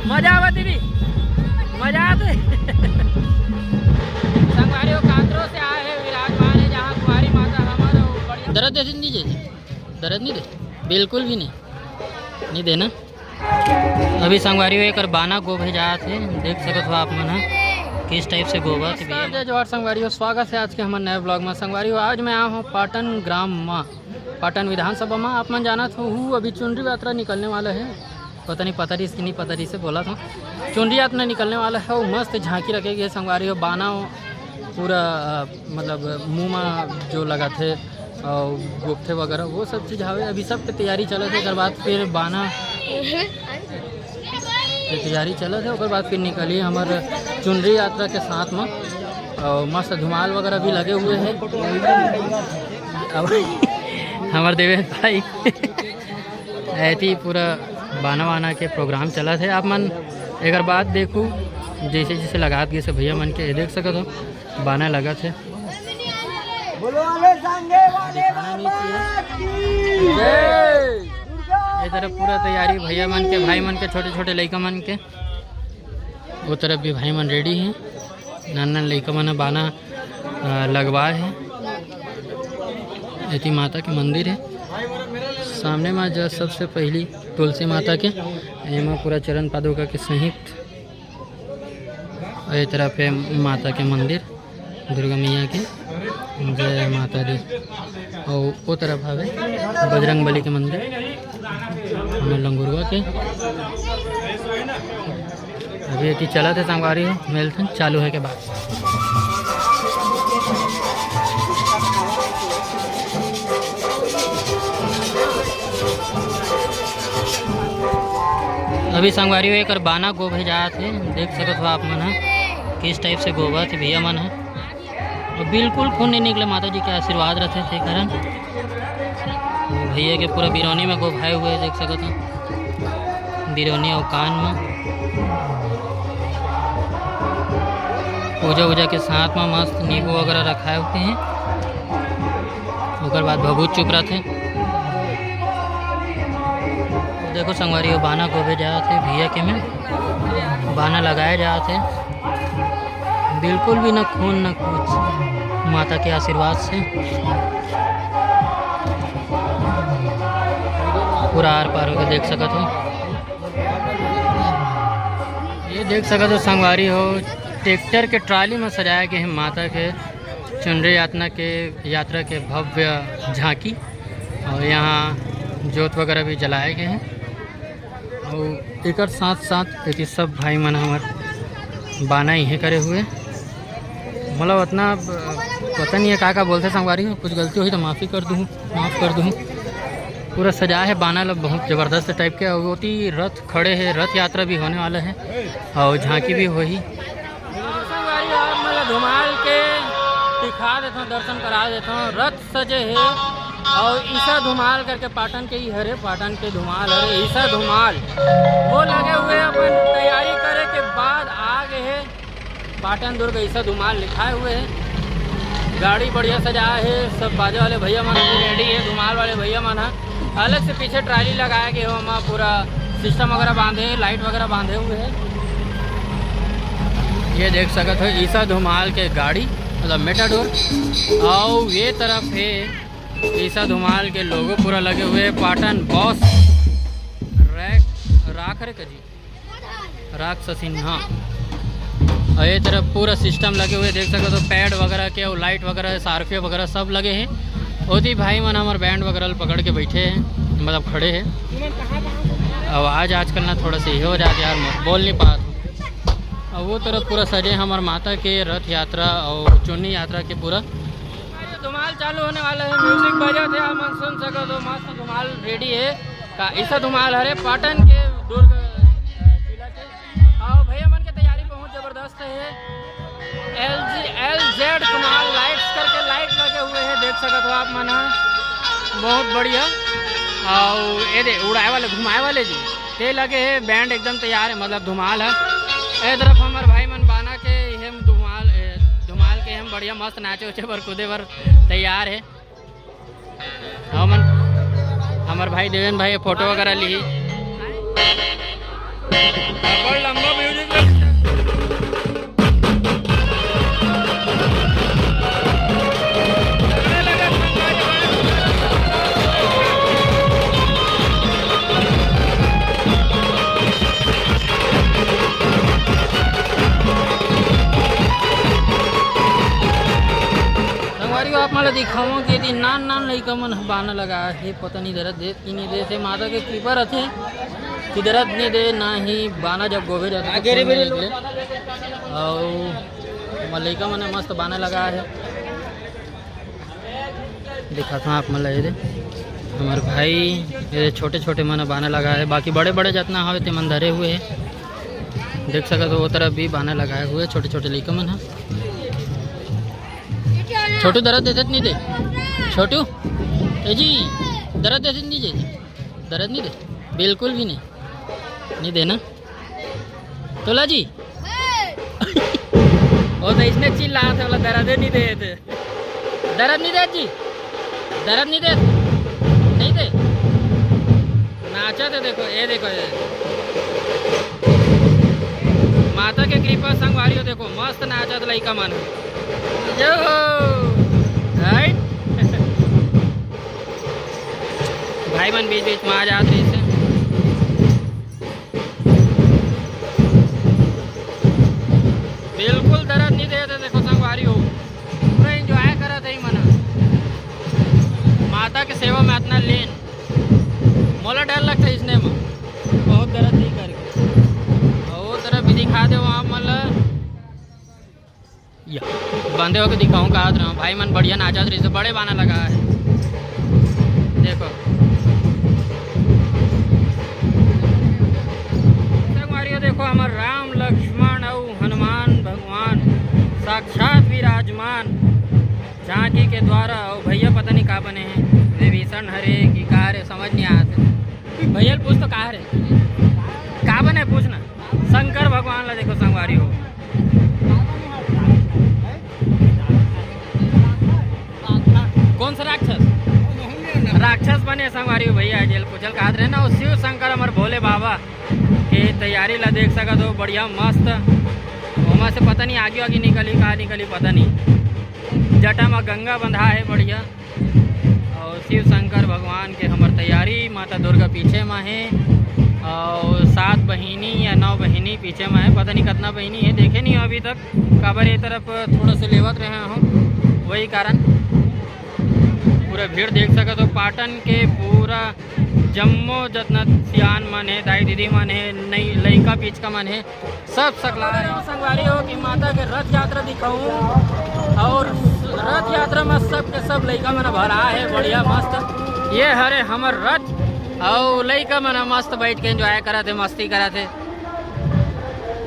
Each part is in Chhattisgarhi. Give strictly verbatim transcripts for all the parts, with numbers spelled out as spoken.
मजा आवत हे भी, मजा आत हे। संगवारी हो, कांतरो से आए हे, विराजमान हे जहाँ कुंवारी माता हमर, अउ बढ़िया। दरद देथे नहीं दे, दरद नहीं दे, बिल्कुल भी नहीं, नहीं देना। अभी संगवारी हो, एकर बाना गोभे जात हे, देख सकत हो आप मन ह किस टाइप से गोभत हे भैया। जय जोहार संगवारी हो, स्वागत हे आज के हमर नए vlog में। संगवारी हो, आज मैं आया हूँ पाटन ग्राम में, पाटन विधानसभा में। आप मन जानत हो, अभी चुनरी यात्रा निकलने वाला हे, पता नहीं पता रहिस कि नहीं पता रहिस से बोलत हो, चुनरी यात्रा निकलने वाला हे। अउ मस्त झांकी रखे गे हे संगवारी हो, बाना पूरा, अ, मतलब मुंह में जो लगाथे अउ गोपथे वगैरह, वो सब चीज हवे। अभी सब के तैयारी चलत हे, एकर बाद फिर बाना के तैयारी चलत हे, ओकर बाद फिर निकली हमर चुनरी यात्रा के साथ में। अउ मस्त धुमाल वगैरह भी लगे हुए हे। अब हमर देवेंद्र भाई ऐती पूरा बाना वाना के प्रोग्राम चलत हे। आप मन एकर बाद देखू, जैसे जैसे लगात गिस भैया मन के, देख सकत हो बाना लगत हे। बोलो वाले संगे वाले बाबा की जय। दुर्गा ए तरफ पूरा तैयारी भैया मन के, भाई मन के, छोटे छोटे लइका मन के। वो तरफ भी भाई मन रेडी हे, नान नान लइका मन ह बाना, अ, लगवाए हे। एती माता के मंदिर हे, सामने में जो सबसे पहली तुलसी माता के, एमा पूरा चरण पादुका के सहित। अउ ए तरफ हे माता के मंदिर, दुर्गा मैया के। जय माता दी। अउ ओ तरफ हवे बजरंग बली के मंदिर, हमर लंगुरवा के। अभी एती चलत हे संगवारी हो, मिलथन चालू होय के बाद। अभी संगवारी हो, एकर बाना गोभे जात हे, देख सकत हो आप मन ह किस टाइप से गोभत हे भैया मन ह। अउ बिल्कुल खून नहीं निकले, माता जी के आशीर्वाद रथे, ते कारण भैया के पूरा बिरौनी में गोभाए हुए हे, देख सकत हो, बिरौनी अउ कान में। पूजा उजा के साथ में मस्त नींबू वगैरह रखाए होते हैं, ओकर बाद भभूत चुप रथे। देखो संगवारी हो, बाना गोभे जात हे भैया के में, बाना लगाए जात हे। बिल्कुल भी ना खून ना कुछ, माता के आशीर्वाद से पूरा आर पार होके देख सकत हो। ये देख सकत हो संगवारी हो, ट्रैक्टर के ट्राली में सजाए गे हे माता के चुनरी यात्रा के, यात्रा के भव्य झांकी। अउ यहाँ जोत वगैरह भी जलाए गे हे। अउ एकर साथ साथ एती सब भाई मन हमर बाना इहे करे हुए। मोला उतना ब-, पता नहीं हे का का बोलथे संगवारी हो, कुछ गलती होही तो माफी कर दूँ, माफ कर दूँ। पूरा सजाए हे बाना ल बहुत जबरदस्त टाइप के। अउ ओती रथ खड़े हे, रथ यात्रा भी होने वाला हे अउ झांकी भी होही। संगवारी हो, आप मन ल धुमाल के दिखा देथों, दर्शन करा देथों। रथ सजे हे अउ ईसा धुमाल करके पाटन के ही हरे, पाटन के धुमाल हरे, ईसा धुमाल वो लगे हुए, अपन तैयारी करे के बाद आ गे हे। पाटन दुर्ग ईसा धुमाल लिखाए हुए हे। गाड़ी बढ़िया सजाए हे, सब बाजे वाले भैया मन भी रेडी हे, धुमाल वाले भैया मन ह। अलग से पीछे ट्राली लगाए गे हे, ओमा पूरा सिस्टम वगैरह बांधे हे, लाइट वगैरह बांधे हुए हे। ये देख सकत हो ईसा धुमाल के गाड़ी, मतलब मेटाडोर। अउ ये तरफ हे ईसा धुमाल के लोगो पूरा लगे हुए हे, पाटन बॉस रैक राख रे कजी। राक्षसिन्हा। अउ ये तरफ पूरा सिस्टम लगे हुए, देख सकत हो पैड वगैरह के अउ लाइट वगैरह, सारफिया वगैरह सब लगे हे। ओती भाई मन हमर बैंड वगैरह ल पकड़ के बैठे हे, मतलब खड़े हे। आवाज आजकल ना थोड़ा सा ये हो जात हे यार, बोल नहीं पात हूँ। अउ वो तरफ पूरा सजे हमर माता के रथ यात्रा अउ चुन्नी यात्रा के पूरा धुमाल चालू होने वाला हे, म्यूजिक बजत हे, आप मन सुन सकत हो, मस्त धुमाल रेडी हे। का ईसा धुमाल हरे पाटन के दुर्ग, अ, जिला के। अउ भैया मन के तैयारी बहुत जबरदस्त हे। एल जी, एल जेड कुणाल लाइट्स करके लाइट लगे हुए हे, देख सकत हो आप मन ह, बहुत बढ़िया। अउ ए दे उड़ाए वाले, घुमाए वाले जी, ते लगे हे, बैंड एकदम तैयार हे, मतलब धुमाल हे। ए तरफ हमर भाई मन बाना के हे धुमाल, ए, धुमाल के हम बढ़िया मस्त नाचे उचे बर, कूदे बर तैयार हे। हमन, हमर भाई देवेन भाई फोटो वगैरह लिही। बड़ लंबा music लगता। संगवारी हो, आप मन ल दिखावं कि एती नान नान लइका मन ह बाना लगा हे, पता नहीं दरद दे कि नहीं दे, से माता के कृपा रथे कि दरद नहीं दे, ना ही बाना जब गोबे जाथे तो आगे रे खून मेरे निकले। अउ हमर लइका मन ह मस्त बाना लगा हे, दिखाथंव आप मन ल, ये दे हमर भाई, ये छोटे छोटे मन ह बाना लगा हे, बाकी बड़े बड़े जतना हवे ते मन धरे हुए हे। देख सकत हो, वो तरफ भी बाना लगाए हुए छोटे छोटे लइका मन ह। छोटू, दरद देथे त नहीं दे? छोटू, ए जी, दरद देथे त नहीं दे? दरद नहीं दे, बिल्कुल भी नहीं, नहीं दे ना। तोला जी, वो तो इसने चिल्लात हे, बोला दरदे नहीं देत। दरद नहीं देत जी, दरद नहीं देत, नहीं दे। नाचत हे, देखो, ये देखो, ये माता के कृपा संगवारी हो, देखो मस्त नाचत लइका मन, जो हो, right? भाई मन बीच बीच में आ जात रहिस हे। बिल्कुल दरद नहीं देत हे, देखो संगवारी हो, पूरा enjoy करत हे मन। माता के सेवा में अतना लीन, मोला डर लगथे इसने में बहुत दरद नहीं करके। अउ वो तरफ भी दिखा दे वहाँ मन ला। या, बंदे होके दिखाऊं, कहा रहा हूँ, भाई मन बढ़िया नाचत रहिस हे, बड़े बाना लगा हे। देखो संगवारी हो, देखो हमर राम लक्ष्मण अउ हनुमान भगवान साक्षात विराजमान झांकी के द्वारा। अउ भैया पता नहीं का बने हे, विभीषण हरे कि का हरे, समझ नहीं आत हे। भैया ल पूछ तो का हरे, का बने, पूछ ना। शंकर भगवान ला देखो संगवारी हो। कौन सा राक्षस? राक्षस बने संगवारी हो भैया, जेल पूछल कहत रहे ना, वो शिव शंकर हमर भोले बाबा के तैयारी ला देख सकत हो, बढ़िया मस्त। ओमा से पता नहीं आगे आगे निकली का निकली, पता नहीं। जटा में गंगा बंधा है बढ़िया। अउ शिव शंकर भगवान के हमर तैयारी, माता दुर्गा पीछे म हे, अउ सात बहिनी या नौ बहिनी पीछे म हे, पता नहीं कितना बहिनी हे, देखे नहीं हो अभी तक, काबर ये तरफ थोड़ा से लेवत रहे हो, वही कारण। पूरा भीड़ देख सकत हो, पाटन के पूरा जम्मो जतना सियान मन हे, दाई दीदी मन हे, नई लइका पिचका मन हे, सब सकला हे। संगवारी हो कि माता के रथ यात्रा दिखाऊं, अउ रथ यात्रा में सब के सब लइका मन भरा हे, बढ़िया मस्त। ये हरे हमर रथ, अउ लइका मन मस्त बैठ के enjoy करत हे, मस्ती करत हे।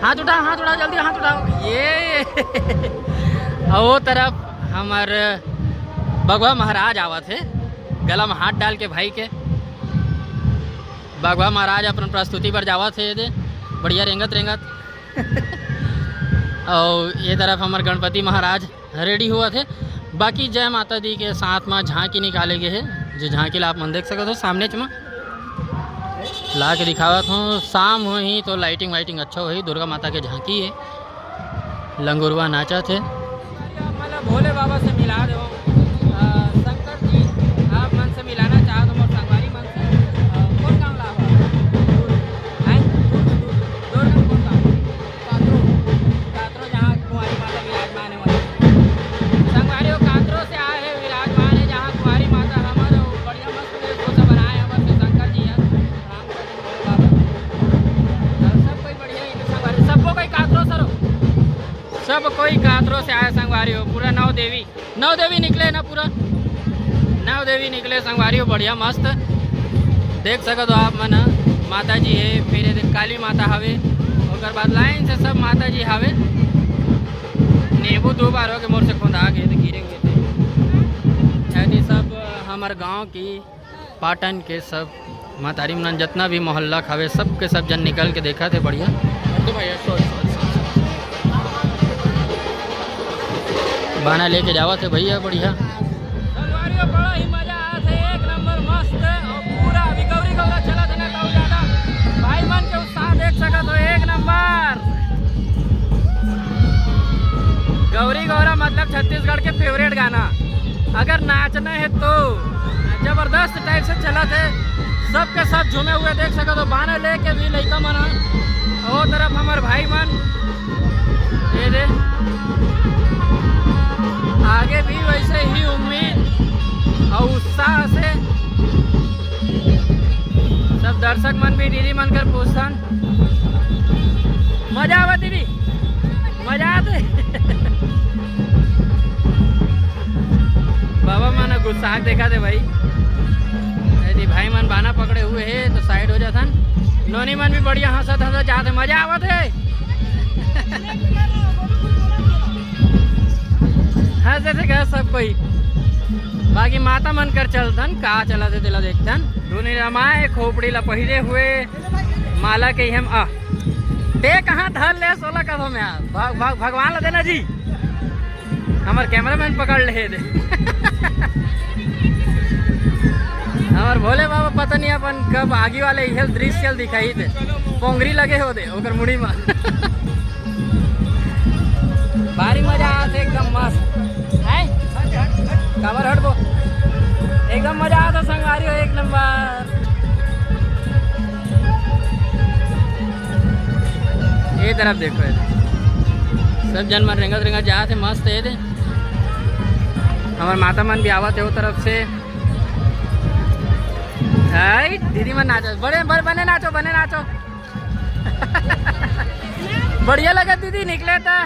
हाथ उठाओ, हाथ उठाओ, जल्दी हाथ उठाओ। ये अउ वो तरफ हमर बघवा महाराज आवत हे, गला में हाथ डाल के भाई के। बघवा महाराज अपन प्रस्तुति बर जावत हे, ये दे बढ़िया रेंगत रेंगत। अउ ये तरफ हमर गणपति महाराज ready होवत हे। बाकी जय माता दी के साथ म झांकी निकाले गे हे, जो झांकी ला आप मन देख सकत हो सामने च म ला के दिखावत हूँ। शाम होही तो lighting वाइटिंग अच्छा होही। दुर्गा माता के झांकी हे, लंगुरवा नाचत हे। आप मन ला भोले बाबा से मिला दो। अ, शंकर जी, आप मन से मिलाना चाहत हो मोर संगवारी मन से। अ, कौन गाँव ला हो? हैं? दुर्ग कौन गाँव? कातरो, कातरो जहाँ कुंवारी माता विराजमान है वहीं। संगवारी हो, कातरो से आए हैं, विराजमान है जहाँ कुंवारी माता हमर, बढ़िया मस्त वेशभूषा बनाए हमर से शंकर जी है। राम भजन भोले बाबा। और सब कोई बढ़िया ही है संगवारी, सबको कोई कातरो सरो। सब कोई कातरो से आए संगवारी हो, पूरा नौ देवी। नौ देवी निकले ना पूरा, नौ देवी निकले संगवारी हो, बढ़िया मस्त देख सकत हो आप मन ह। माता जी हे, फिर ये दे काली माता हवे, ओकर बाद लाइन से सब माता जी हवे। नींबू दो बार हो गए मोर से खोंदा के, तो गिरे हुए थे। ऐसे सब हमर गांव की, पाटन के सब महतारी मन, जतना भी मोहल्ला खावे, सब के सब जन निकल के देखत हे। बढ़िया। तो भैया, sorry, sorry, sorry, sorry। बाना लेके जावत हे भैया, बढ़िया। संगवारी हो, बड़ा ही मजा आत हे, एक नंबर मस्त। अउ पूरा अभी गौरी गौरा चलत हे ना, तब ज्यादा भाई मन के उत्साह देख सकत हो, एक नंबर। गौरी गौरा मतलब छत्तीसगढ़ के फेवरेट गाना, अगर नाचना हे तो जबरदस्त टाइप से चलत हे, सबके सब झूमे हुए देख सकत हो। बाना लेके भी लइका मन ह, ओ तरफ हमर भाई मन, ये दे, आगे भी वैसे ही उम्मीद अउ उत्साह से सब दर्शक मन भी दीदी मन कर पूछथन। मजा आवत दीदी, मजा आत हे। बाबा मन गुस्सा देखा दे भाई। यदि भाई मन बाना पकड़े हुए हे तो साइड हो जाथन। नोनी मन भी बढ़िया हंसत हंसत जात हे, मजा आवत हे। हंसत हे का सब कोई। बाकी माता मन कर चलथन, का चलत हे तेला देखथन। धुन रमाए खोपड़ी ला पहिरे हुए, माला के हम आ। ते कहाँ धर ले सोला कदम यार, भग, भग, भगवान ला देना जी। हमर कैमरामैन पकड़ ले दे। हमर भोले बाबा पता नहीं अपन कब आगी वाले इहल दृश्य दिखाई दे। पोंगरी लगे हो दे ओकर मुड़ी में। भारी मजा आत हे, एकदम मस्त। हैं? काबर हटबो? एकदम मजा आत हे संगवारी हो, एक नंबर। ये तरफ देखो, ये सब जन मन रेंगत रेंगत जात हे, मस्त हे दे। हमर माता मन भी आवत हे वो तरफ से। हाय, दीदी मन नाचो, बड़े, बड़े बने नाचो, बने नाचो। बढ़िया लगे दीदी, निकले था।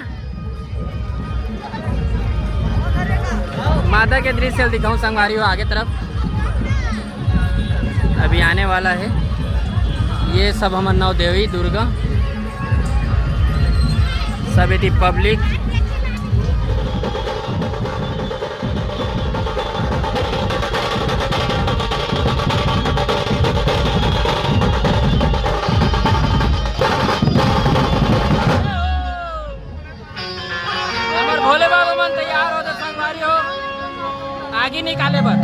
माता के दृश्य दिखाऊं संगवारी हो आगे तरफ, अभी आने वाला है। ये सब हमर नौ देवी दुर्गा, सब एती पब्लिक। हमर भोले बाबा मन तैयार होते संगवारी हो, आगी निकाले बर।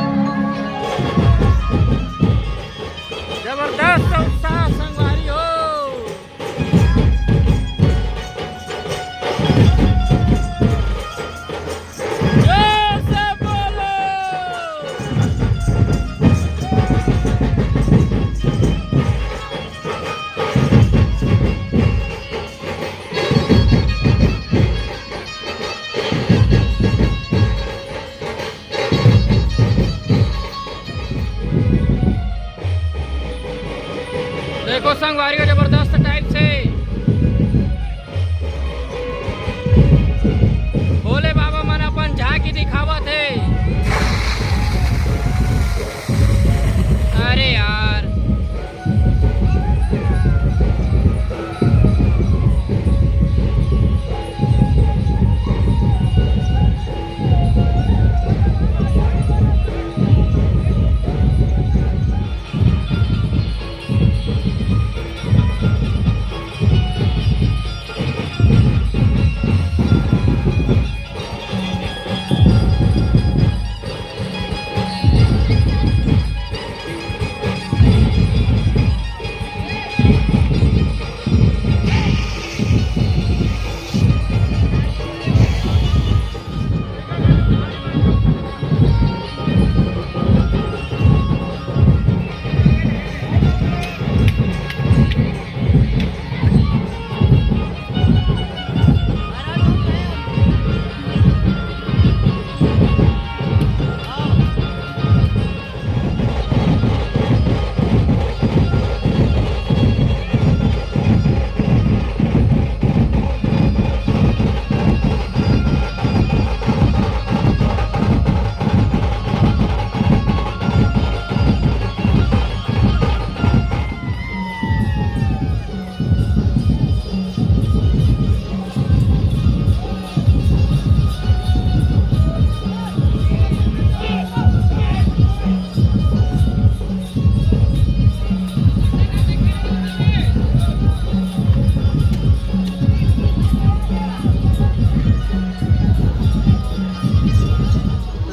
जबरदस्त उत्साह संगवारी हो। जोर से बोलो। देखो संगवारी हो, जबरदस्त टाइप से भोले बाबा मन अपन झांकी दिखावत हे। अरे यार,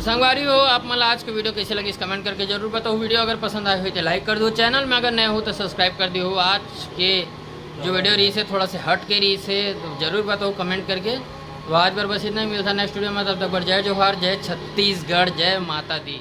संगवारी हो, आप मन ला आज के वीडियो कैसे लगिस, कमेंट करके जरूर बताओ। वीडियो अगर पसंद आए हो तो लाइक कर दो, चैनल में अगर नए हो तो सब्सक्राइब कर दियो। आज के जो वीडियो रहिस हे, थोड़ा से हट के रहिस हे, तो जरूर बताओ कमेंट करके। तो आज बर बस इतना ही, मिलता नेक्स्ट वीडियो में। तब तक बर जय जोहार, जय छत्तीसगढ़, जय माता दी।